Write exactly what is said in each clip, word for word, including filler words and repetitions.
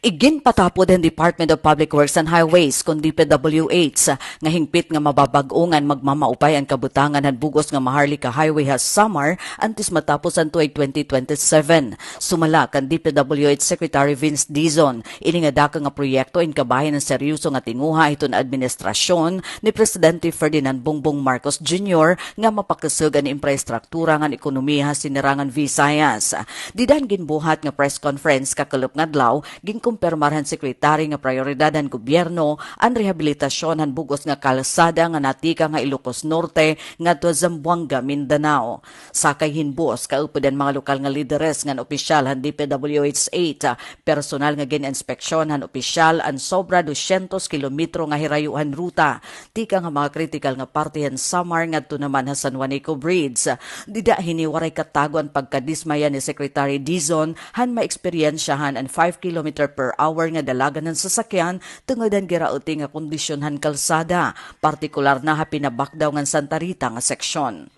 Iginpatapod han Department of Public Works and Highways, kon D P W H, nga hingpit nga mababag-o ngan magmamaupay an kabutangan han bug-os nga Maharlika Highway ha Samar antes matapos an tuig twenty twenty-seven. Sumala kan D P W H Secretary Vince Dizon, ini nga dako nga proyekto in kabahin han seryoso nga tinguha hiton administrasyon ni Presidente Ferdinand Bongbong Marcos Junior nga mapakusog an impraestruktura ngan ekonomiya ha Sinirangan Visayas. Dida han ginbuhat nga press conference kakulop nga adlaw, ginkumpirmar han sekretary nga prayoridad han gobyerno an rehabilitasyon han bug-os nga kalsada nga natikang ha Ilocos Norte ngadto ha Zamboanga, Mindanao. Sakay hin bus, kaupod an mga lokal nga lideres ngan opisyal han D P W H eight, personal nga gin-inspeksyon han opisyal an sobra dosyentos kilometro nga hirayo han ruta tikang ha mga kritikal nga parte han Samar ngadto naman ha San Juanico Bridge. Dida hini waray katago an pagkadismaya ni Secretary Dizon han maeksperyensyahan an five kilometer per hour nga dalagan han sasakyan tungod han girauti nga kondisyon han kalsada, partikular na ha Pinabacdao ngan Santa Rita nga seksyon.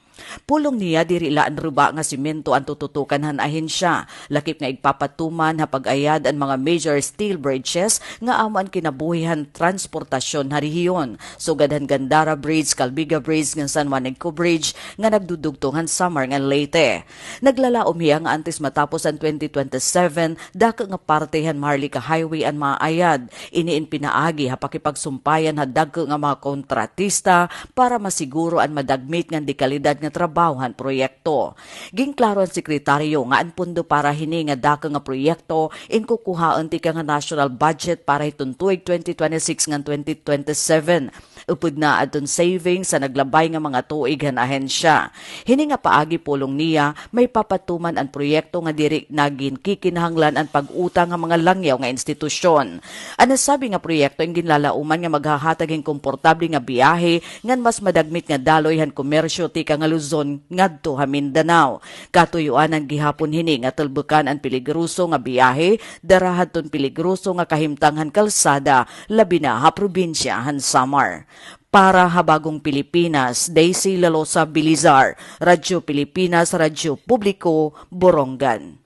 Pulong niya, diri la an ruba nga semento an tututukan han ahensya, lakip nga igpapatuman ha pag-ayad an mga major steel bridges nga amo an kinabuhi han transportasyon ha rehiyon, sugad han Gandara Bridge, Calbiga Bridge, ngan San Juanico Bridge nga nagdudugtong han Samar ngan Leyte. Naglalaom hiya nga antes matapos an twenty twenty-seven, dako nga parte han Maharlika Highway an maayad. Ini in pinaagi ha pakipagsumpayan ha dagko nga mga kontratista para masiguro an madagmit ngan dekalidad nga trabaho han proyekto. Ginklaro han sekretaryo nga an pondo para hini nga dako nga proyekto in kukuhaon tikang ha national budget para hiton tuig twenty twenty-six ngan twenty twenty-seven. Upod na adton savings sa naglabay nga mga tuig han ahensya. Hini nga paagi, pulong niya, mahipapatuman an proyekto nga diri na ginkikinahanglan an pag-utang ha mga langyaw nga institusyon. An nasabi nga proyekto in ginlalauman nga maghahatag hin komportable nga biyahe ngan mas madagmit nga daloy han komersyo tikang ha Luzon ngadto ha Mindanao. Katuyoan gihapon hini nga tulbokan an peligroso nga biyahe dara hadton peligroso nga kahimtang han kalsada, labi na ha probinsya han Samar. Para ha Bagong Pilipinas, Daisy Lalosa Belizar, Radyo Pilipinas, Radyo Publiko, Borongan.